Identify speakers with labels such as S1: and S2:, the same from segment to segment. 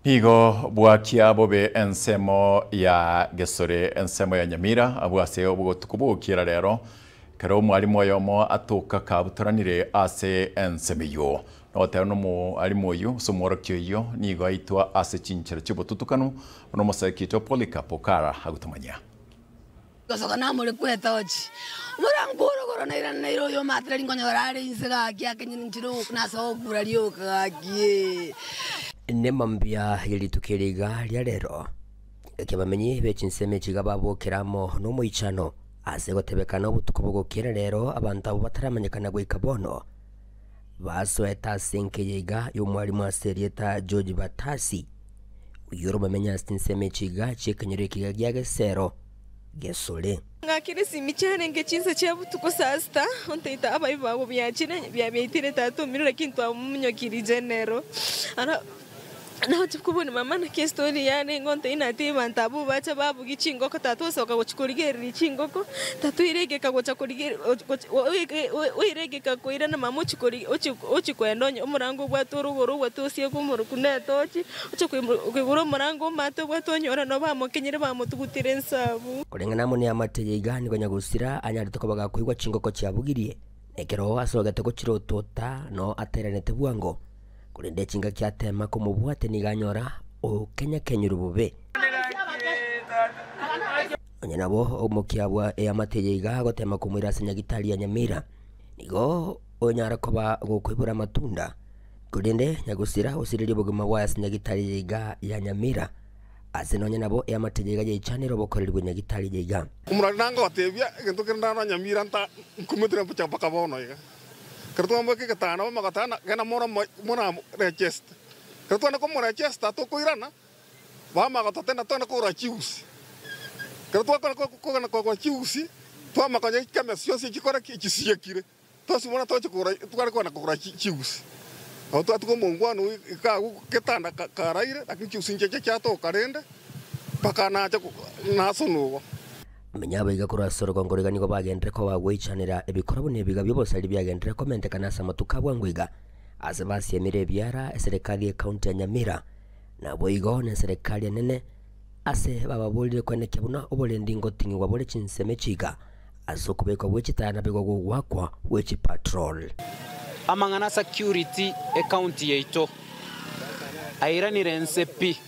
S1: Nigo bwakia bobe ensemo ya Gesore, ensemo ya Nyamira, abwo ase obotuko bw'ogokiera rero, ekero omwalimu oyomo atoka kabutoranire ase ensemo eyio. Nogoteba nomwalimu oyio, gose omworokia oyio, nigo aitwa ase chinchera chi'obotutukanu, buna omosabeki oito Polycarp Okara agotomanyia.
S2: Gosoka namorekwe etochi, omorango orogoro nairane naire oyo omatera rinkonyora are inse gaki akenyire nchire nase ogokura rioka gaki.
S3: Nemambia ye rituko eri iga ria rero, engaki abamenyi be chinsemo echi iga babokera amo nomoichano ase gotebekana obotuko bogokera rero abanto abwo bataramanyekana goika bono basoete ase enka eye iga y'omwalimu ase erieta George Batasi. Oyio ore omomenyi ase chinsemo echi iga chi'ekenyoro ekiga gia Gesero, Gesore.
S4: Ng'akire esimi chiarenge chinsa chia botuko saa sita, onteita abaibi bago biachire biabiaitire tata omino lakini twamonyokirie general. Ara nagochia kobuna mama naki estory yarenge ontebia natebia abanto abwo bacha babugia chingoko tata osoka gochia korigereria chingoko, tata oire egeka gocha korigereria oire egeka koirana mama ochia kori ochia koenda onye omorango obwate orogoro obwate osiekwe omoroku na etochi. Oche koigora omorango omate obwate onyore nabo bamokenyire bamotugutire ensabu.
S3: Koreng'ana amo neamate eye iga nigo nyagosira anyarete koba gakoigwa chingoko chiabugirie, na ekero asogete gochirotota noo ateranete bwango. Korende chingaki ateema komobwatia nigo anyora okenyakenyirwe bobe. Onye nabo omokia bwa eamate eye iga agoteema komoira ase nyagitari ya Nyamira, nigo onyara koba gokoibora amatunda. Korende nyagosira osirerie obogima bwaye ase nyagitari eye iga ya Nyamira, ase nonya nabo eamate eye iga yaichanire obokoreri bwe nyagitari eye iga.
S5: Omorwani nangotebia, Egento kende ndano Nyamira nta nkumetire mbucha mpaka bono iga. Ekero twamobeka egetanda bamagoteba ng'a genda mora mora recheste. Ekero twende komorechesta tokoirana, bamagototenda twende kogora chiusi. Ekero twakora kogenda kogora chiusi, twamanya konya chikemesi chionsi chikore ki? Chisiekire. Twensi bono toche kogora, tware kogenda kogora chiusi. Nabo twatiga omongwana oyio iga agwo getanda karaire, lakini chiusi nchiacha chiatoka rende, mpaka nacha nasonwa igo.
S3: Menya abaiga korwa ase orogongo roiga nigo bagenderere koba bagoichanera ebikora buna ebiga bi'obosari biagenderere komentekana ase amatuko a bwango iga, ase basiemire ebiara eserekari y'ecounty ya Nyamira, naboigo neserekari enene, ase bababorire koenekia buna oborendi ngoting'igwa bore chinsemo echi iga. Ase okobekwa gwe chitaya nabigwa gogoakwa gwe chipatrol.
S6: Amang'ana security ecounty yaito airanire nse pi.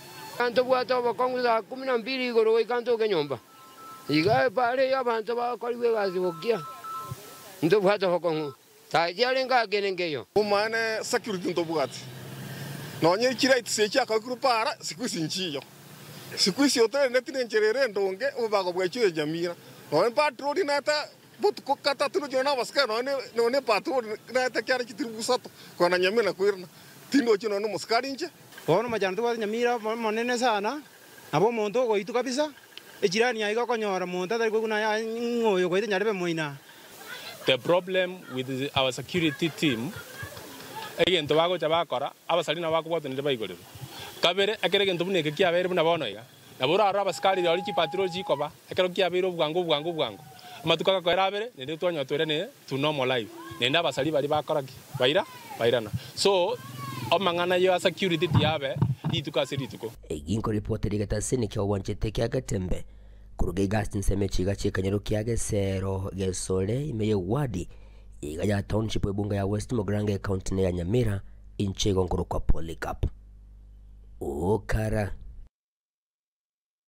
S7: Ntobwate obokong'u saa kumi na mbili igoro goika ntoke nyomba. Iga epaara eyio abanto bakorigwa egasi bokia. Ntobwate obokong'u. Taeti arenge ake nkeiyo.
S5: Omaene security ntobwati. Nonye chilights echi chiakabekirwe paara siku hizi nchiyo. Siku hizi otereneti nenchera ere endonge obobago bwaichire enyamira. Nonye patrol naete botuko gatato nochire na abasikari nonye nonye patrol naete kiare chitiribu isato kogenda Nyamira na koirana. Tindochi nonye nomosikari inche.
S8: Bono omochango tobwate Nyamira omonene sana, nabo omonto ogoitwa kabisa, echirani yaye iga okonyora monto atari koigwa naye ng'a oyo ogoita nyarebe moino aa.
S9: The problem with our security team, egento bagocha bakora, abasari nabo bakobwatwa naende baigorerwa. Kabere, ekero egento buna eke kiabeire buna bono iga, nabo orarore abasikari rirorio chipatrol chikoba, ekero kiabeire obwango obwango obwango, amatuko agakoera abere, naende twanyora twairane to normal life. Naende abasari baria bakora ki? Baira? Bairana. So, amang'ana ya security tiyabe rituko ase rituko.
S3: Egi nkoripota rigetasini kia obwanchete kia Getembe, Koruga iga ase chinsemo echi iga chi'ekenyoro kia Gesero Gesore ime y'ewadi iga ya Township ebunge ya West Mugirango ecounty ya Nyamira inche igo nkorokwa Polycarp Okara.